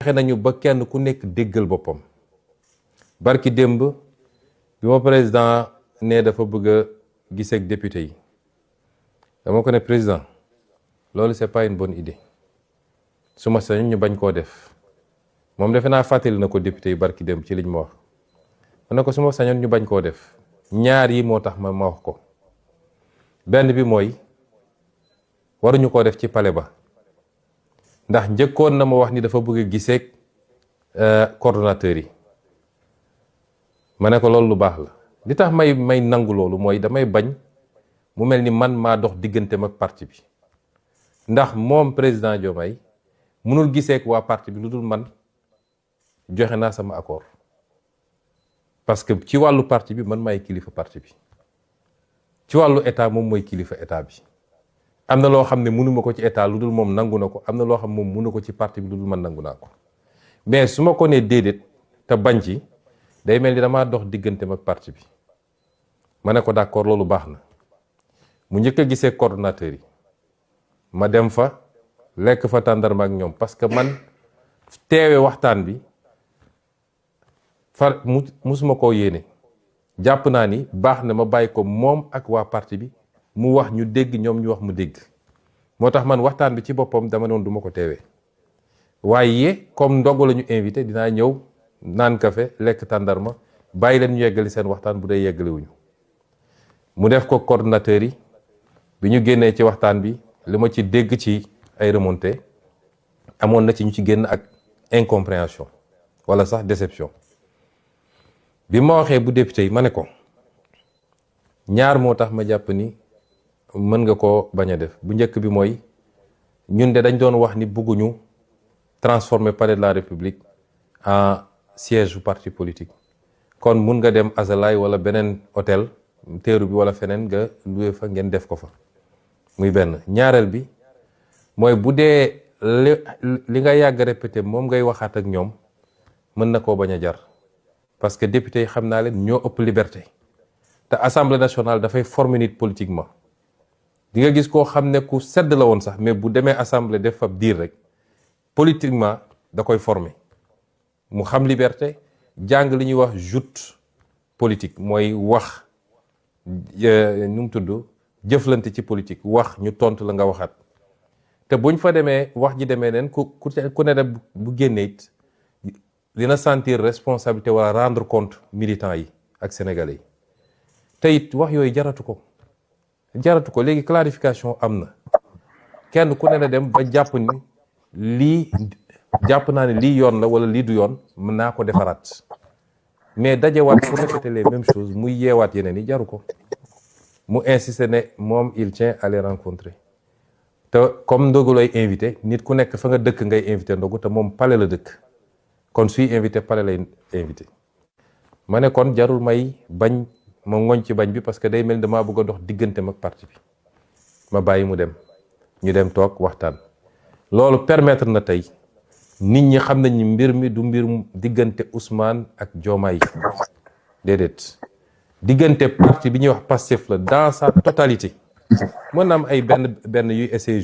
fexe nañu ba kenn ku nekk déggal boppam barki démb bi ma président ne dafa bëgg a gisee ak député yi dama ko ne président loolu c'est pas une bonne idée su ma sañoon ñu bañ koo def moom defe naa fàttali na ko député yi barki démb ci liñ ma wax ma ne ko su ma sañoon ñu bañ koo def ñaar yi moo tax ma wax ko benn bi mooy waruñu koo def ci palais ba ndax njëkkoon na ma wax ni dafa bëgg a gisee coordonnateur yi ma ne ko loolu lu baax la li tax may nangu loolu mooy damay bañ mu mel ni man maa dox digganteem ak parti bi ndax moom président Diomaye mënul gisee ak waa parti bi lu dul man joxe naa sama accord parce que ci wàllu parti bi man maay kilifa parti bi ci wàllu état moom mooy kilifa état bi am na loo xam ne mënuma ko ci état lu dul moom nangu na ko am na loo xam moom mënu ko ci parti bi lu dul man nangu naa ko mais su ma ko nee déedéet te bañ ci day mel ni damaa dox digganteem ak parti bi ma ne ko d'accord loolu baax na mu njëkk a gisee coordonnateur yi ma dem fa lekk fa tàndarma ak ñoom parce que man teewe waxtaan bi musuma koo yéene jàpp naa ni baax na ma bàyyi ko moom ak waa parti bi mu wax ñu dégg ñoom ñu wax mu dégg moo tax man waxtaan bi ci boppam dama noonu du ma ko teewee waaye comme ndogu la ñu invité dinaa ñëw naan café lekk tàndarma bàyyi leen ñu yeggali seen waxtaan bu dee yeggaliwuñu mu def ko coordonnateur yi bi ñu génnee ci waxtaan bi li ma ci dégg ci ay remontées amoon na ci ñu ci génn ak incompréhension wala sax déception bi ma waxee bu député yi ma ne ko ñaar moo tax ma jàpp ni mën nga koo bañ a def bu njëkk bi mooy ñun de dañ doon wax ni bëgguñu transformer palais de la République en siège du parti politique kon mun nga dem Azalaï wala beneen hôtel teeru bi wala feneen nga loué fa ngeen def ko fa muy benn ñaareel bi mooy bu dee li nga yàgg répété moom ngay waxaat ak ñoom mën na koo bañ a jar parce que député yi xam naa leen ñoo ëpp liberté te assemblée nationale dafay former nit politiquement di nga gis koo xam ne ku sedd la woon sax mais bu demee assemblée def fa diir rek politiquement da koy former mu xam liberté jàng li ñuy wax joute politique mooy wax nu mu tudd jëflante ci politique wax ñu tontu la nga waxaat te buñ fa demee wax ji demee neen ku ne bu génnee it dina sentir responsabilité wala rendre compte militants yi ak sénégalais yi te it wax yooyu jaratu ko léegi clarification am na kenn ku ne na dem ba jàpp ni lii jàpp naa ne lii yoon la wala lii du yoon mën naa ko defaraat mais dajewaat pour répéter les mêmes choses muy yeewaat yeneen yi jaru ko mu insister ne moom il tient à les rencontrer te comme ndogu lay invité nit ku nekk fa nga dëkk ngay invité ndogu te moom palais la dëkk kon suy invité palais lay invité ma ne kon jarul may bañ ma ngoñ ci bañ bi parce que day mel ni damaa bëgg a dox digganteem ak parti bi ma bàyyi mu dem ñu dem toog waxtaan loolu permettre na tey nit ñi xam nañ ni mbir mi du mbir diggante Ousmane ak Diomaye déedéet diggante parti bi ñuy wax Pastef la dans sa totalité mën na am ay benn yuy essayer